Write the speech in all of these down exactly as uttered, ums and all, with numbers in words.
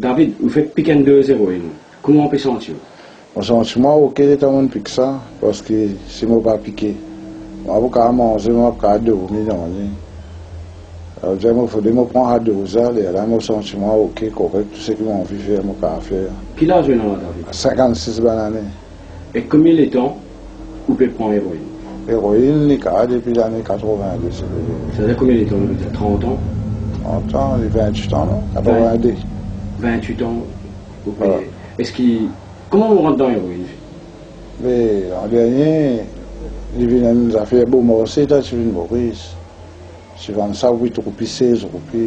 David, ou fek pik enn doz eroin. Kouma ou pe santi ou? Mo santi mwa oke letan mo'nn pik sa, parski si mo pa pike, mo pa pou kapav manze, mo pa pou kapav dormi, nanye. Savedir mo fode mo pran sa doz la, lerla mo santi mwa oke, korek, tou seki mo anvi fer, mo kapav fer. Ki laz ou ena la, David? Sinkant-sis banane. E konbien letan ou pe pran eroin? Eroin, li kapav depi lane katrovin-de, si ou vle. Savedir konbien letan, nou dir trant an? Trant an, li vintwit an, non? Katrovin-de. Vintwit an, ou pe... Wi. Eski, kouma ou rant dan eroin? Me, an dernie, li vinn enn zafer bon marse, ta ti vinn Moris. Ti vann sa wit roupi, sez roupi.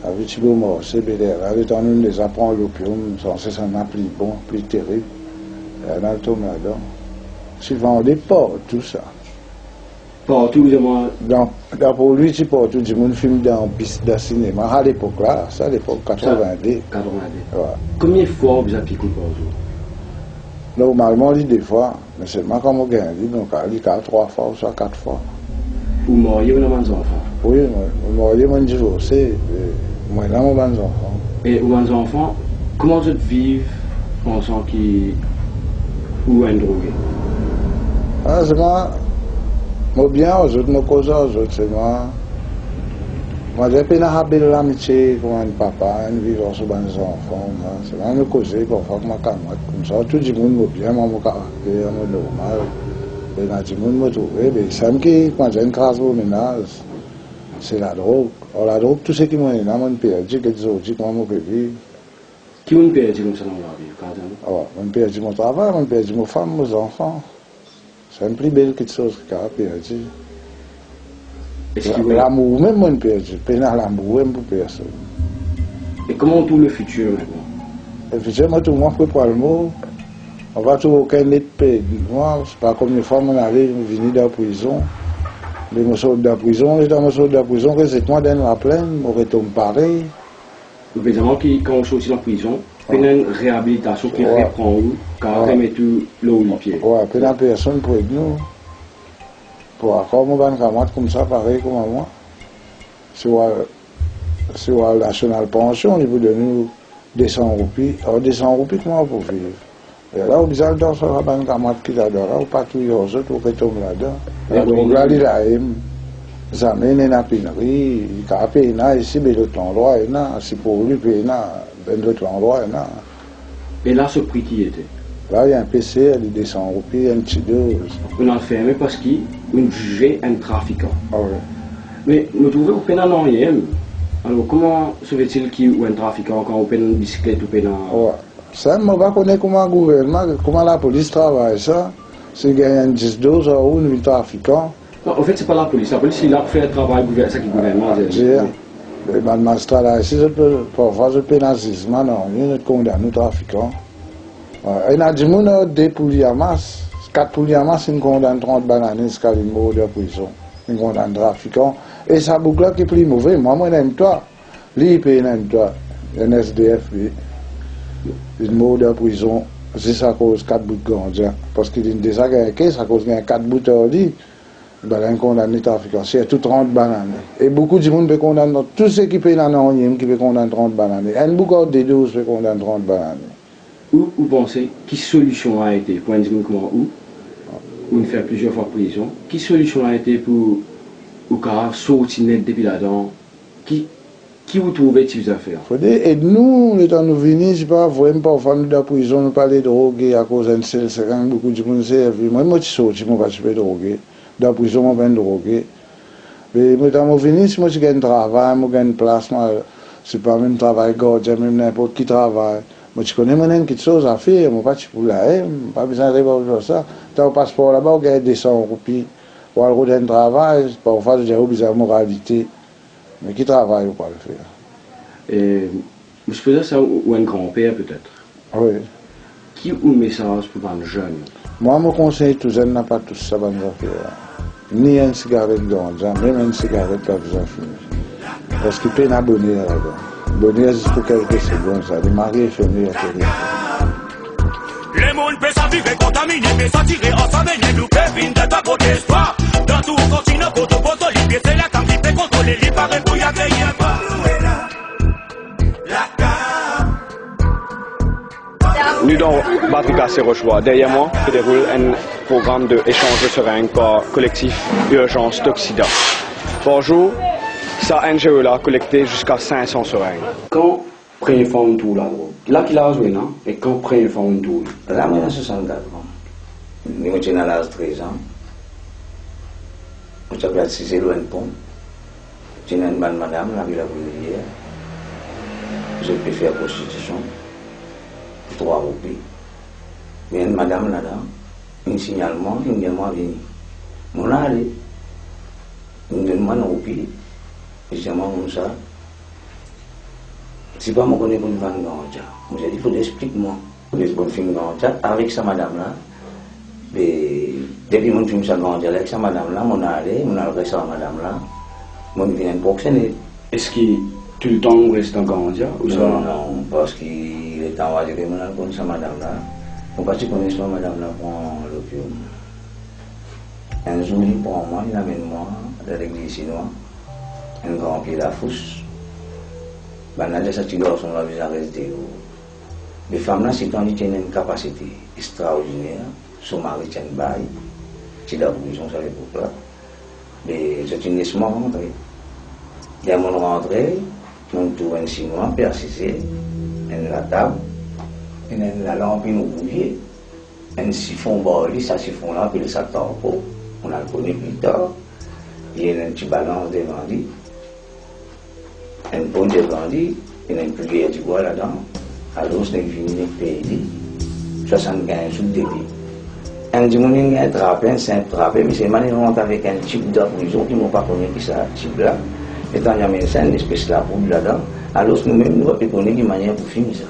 Lavi ti bon marse, be lerla, letan nou deza pran lopiom, sanse sa ena pli bon, pli terib. Lerla nou tom ladan. Ti vande partou sa. Partou, bizin mwa. Dan, dan pou li, ti partou, dimoun fim dan bis, dan sinema. A lepok la, sa lepok katrovin-de. Katrovin-de. Wi. Konbien fwa ou bizin pik ou par zour? Normalman, li de fwa. Me selman kan mo gagn li, mo kapav li kapav trwa fwa ouswa kat fwa. Ou marye, ou ena bann zanfan? Wi, mo, mo marye, mo'nn divorse, e mo ena mo bann zanfan. E ou bann zanfan, kouma zot viv pansan ki ou enn droge? A, selman, mo bien ar zot, mo koz ar zot, selman Mo dir pena sa bel lamitie kouma enn papa, enn vivan so bann zanfan, sa. Selman nou koze parfwa kouma kamarad koumsa. Tou dimoun mo bien, mwa mo karakter, mo normal. Be ena dimoun mo trouve, be samem ki, kouma dir, inn kraz mo menaz. Se ladrog. Ar ladrog, tou seki mo ena, mo'nn perdi, get zordi kouma mo pe viv. Ki ou'nn perdi koumsa dan lavi, ou kapav dir nou? Awa, mo'nn perdi mo travay, mo'nn perdi mo fam, mo zanfan. Sa enn pli bel kiksoz ki kapav perdi. Eski... La-, ou lamour mem mo'nn perdi, pena lamour mem pou personn. E kouma ou trouv lefitir aster? Lefitir, mo trouv mwa pre pou al mor. Mo pa trouv okenn et pou ed mwa, se pa konbien fwa mo'nn ale, vini dan prizon. Me mo sort dan prizon, letan mo sort dan prizon, res et mwa dan enn laplenn, mo retom parey. Ou pe dir mwa ki kan ou sorti dan prizon, pena enn reabilitasion ki repran ou, kapav remet ou lor lipie. Wi, pena personn pou ed nou. Pou ankor mo bann kamarad koumsa parey kouma mwa. Si ou al, si ou al Nasional Pansion, li pou donn ou de san roupi. Ar de san roupi, kouma ou pou viv? E la, ou bizin al dan sa bann kamarad ki ladan la, ou pa touy ar zot, ou retom ladan. Ladrog la, li la mem. Zame ena lapinri, li kapav pena isi, be lot landrwa ena, si pou li pena, be lot landrwa ena. E la, so pri ki ete? La, li inpe ser, li de san roupi, enn ti doz. Ou'nn al ferme parski ou'nn zize enn trafikan. A wi. Me nou trouve ou pena nanye mem. Alor, koman se fait-il ki ou enn trafikan kan ou pena enn bisiklet, ou pena... Wi. Sa, mo pa kone kouma gouvernman, kouma lapolis travay sa. Si gagn enn dis doz ar ou, ou vinn trafikan. Non, anfet, se pa lapolis. Lapolis, li la pou fer travay gouver-, seki gouvernman dir. Dir, me bann mazistra la isi, zot pe, parfwa zot pena zizman, nanye, zot kondann nou trafikan. Wi, ena dimoun ar de pouliamas, kat pouliamas, inn kondann trant banane ziska linn mor dan prizon. Inn kondann trafikan. E sa boug la ki pli move, mwa, mo ena enn twa. Li, li pena enn twa, enn S D F li. Linn mor dan prizon zis akoz kat bout ganga. Parski linn deza gagn kes, akoz gagn kat bout ar li. Bann la inn kondann li trafikan, sirtou trant banane. E boukou dimoun pe kondann, tou seki pena nanye ki pe kondann trant banane. Enn boug ar de doz pe kondann trant banane. Ou, ou panse ki solision la ete pou enn dimoun kouma ou, ou'nn fer plizier fwa prizon, ki solision la ete pou ou kapav sorti net depi ladan? Ki, ki ou trouve ti bizin fer? Fode ed nou, letan nou vini, se pa vremem parfwa nou dan prizon, nou pa le droge akoz enn sel serinng, boukou dimoun servi. Mwa, mo ti sorti, mo pa ti pe droge. Dan prizon, mo pa'nn droge. Me mo, letan mo vini, si mo ti gagn travay, mo gagn plas, mo, se pa mem travay gardien, mem ninport ki travay. Mo ti kone mo ena enn kiksoz a fer, mo pa ti pou la, e, mo pa bizin reb ar sa. Kan ou pas par laba, ou gagn de san roupi. Ou al rod enn travay, parfwa zot dir ou bizin moralite. Me ki travay ou pou al fer? E, mo sipoze sa ou, ou enn granper petet. Wi. Ki ou mesaz pou bann zenn? Mwa, mo konsey tou zenn la pa tous sa bann zafer la. Ni enn sigaret ganga, mem enn sigaret pa bizin fime. Parski pena boner ladan. Boner zis pou kelke segonn sa, li marie feme a terib. Lemonn pe savive kontamine, pe satire, ansamene, nou pe vinn dan ta protestwar. Dan tou kontinan, kot ou poz lipie, se lakam ki pe kontrole li, parey pou y akeyir. Lakam. Sesel Rochereau. Deryer mwa, se deroul enn program de echanz de seringue par kolektif Urgence Toxida. Par zour, sa N G O la kolekte ziska sink san seringue. Kan premie fwa ou'nn trouv ladrog? La ki laz ou ena, e kan premie fwa ou'nn trouv li? La, mo ena swasannkat an. Li mo ti ena laz trez an. Mo ti abitan Sesel, lor enn pon. Ti ena enn bann madam, Lavil Labruyère. Zot pe fer prostision pou trwa roupi. Me enn madam ladan, inn signal mwa, inn dir mwa vini. Mo'nn ale. Inn donn mwa enn roupi. Li dir mwa koumsa, "Tipa, mo kone kouma finn vann ganja." Mo dir li, "Fode explik mwa." Mo dir, "Kouma finn vann ganja avek sa madam la." Be, depi mo'nn finn sa ganja la avek sa madam la, mo'nn ale, mo'nn al reste ar madam la, mo'nn vinn enn proxenet. Eski toultan ou res dan ganja, ouswa? Non, non, parski letan, on va dire, mo'nn al konn sa madam la, mo pa ti kone si sa madam la pran lopiom. Enn zour, li pran mwa, li amenn mwa dan legliz sinwa, enn gran pie lafous. Bannla dir sa ti garson la bizin res deor. Me fam la, sitan li ti ena enn kapasite extraordiner, so mari ti enn bay, ti dan prizon sa lepok la. Me zot inn les mwa rantre. Ler mo'nn rantre, mo'nn trouv enn Sinwa pe asize, enn latab, ena enn lalanp inn roule, enn sifon bar li, sa sifon la apel sa tarpo, mo'nn al kone pli tar, li ena enn ti balans devan li, enn pon devan li, ena enn koulier dibwa ladan. Alor, nek vini, nek pey li, swasann-kinz sou depi. Enn dimoun inn gagn trape, enn sinp trape, me selman li rant avek enn tib dan prizon ki mo pa kone ki sa tib la. Letan li amenn sa, enn espes lapoud ladan. Alor, noumem, nou pa pe kone ki manier pou fim sa.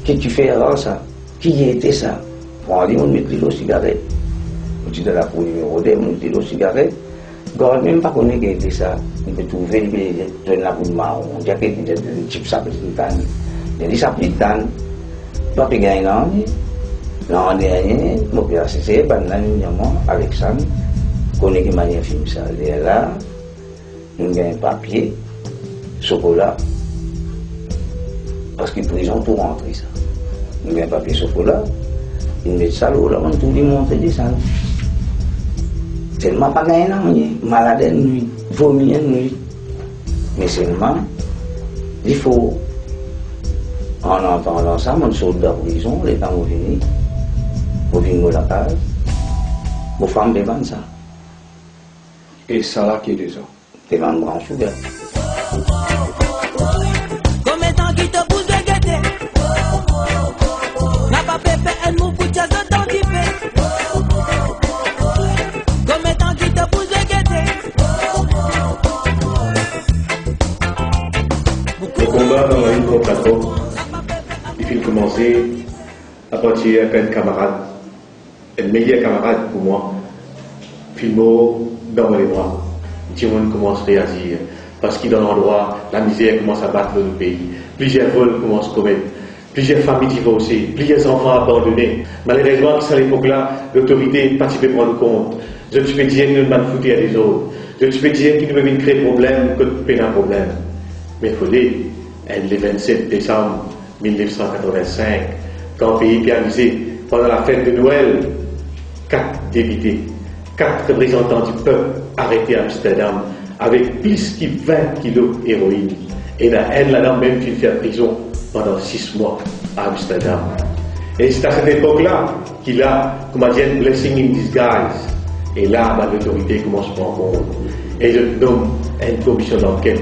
Ki ti fer ar sa? Ki ete sa? Pran li, mo'nn met li lor sigaret. Mo ti dan lakour nimero de, mo'nn met li lor sigaret. Gard mem pa kone ki ete sa. Li pe trouve, li pe zwenn lapoud maron. Dir ki ete enn tib sa pe tann. Li dir sa pe tann. Pa pe gagn nanye. Landernie, mo pe asize, bannla inn dir mwa, Alexandre, kone ki manier fim sa. Lerla, nou gagn papie sokola, parski prizon pou rantre sa. Nou gagn papie sokola, li met sa lor la, mo'nn trouv li monte desann. Selman pa gagn nanye, malad enn nwit, vomi enn nwit. Me selman, li for. An atandan sa, mo'nn sort dan prizon, letan mo vini, mo vinn mo lakaz, mo fam pe vann sa. E sa la ki ete sa? Te bann bran souder. Konbien tan ki to pou zwe gete? Na pa pe fer enn mou pou tir zot dan dife. Konbien tan ki to pou zwe gete? Le konba dan lalinn kont ladrog, li finn koumanse apartir kan enn kamarad, enn meyer kamarad pou mwa, finn mor dan mo lebra. Dimoun koumans reazir, parski dan landrwa, lamizer koumans abat lor nou pei. Plizier vol koumans komet, plizier fami divorse, plizier zanfan abandone. Malerezman, sa lepok la, lotorite pa ti pe pran nou kont. Zot ti pe dir ki nou bann fouter dezord. Zot ti pe dir ki nou pe vinn kre problem kot pena problem. Me fode, enn le vennset desam, mil nef san katrovin-sink, kan pei pe amize pandan lafet de Nwel, kat depite, kat reprezantan dipep arete Amsterdam avek plis ki vin kilo eroin. Ena enn ladan mem finn fer prizon pandan sis mwa Amsterdam. E se a set epok la, ki la, kouma dir, enn blessing in disguise. E la, bann lotorite koumans pran kont. E zot nom enn komision danket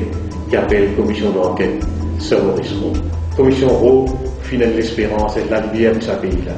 ki apel Komision Danket Sir Maurice Rowe. Komision Rowe finn enn lesperans, enn lalimier pou sa pei la.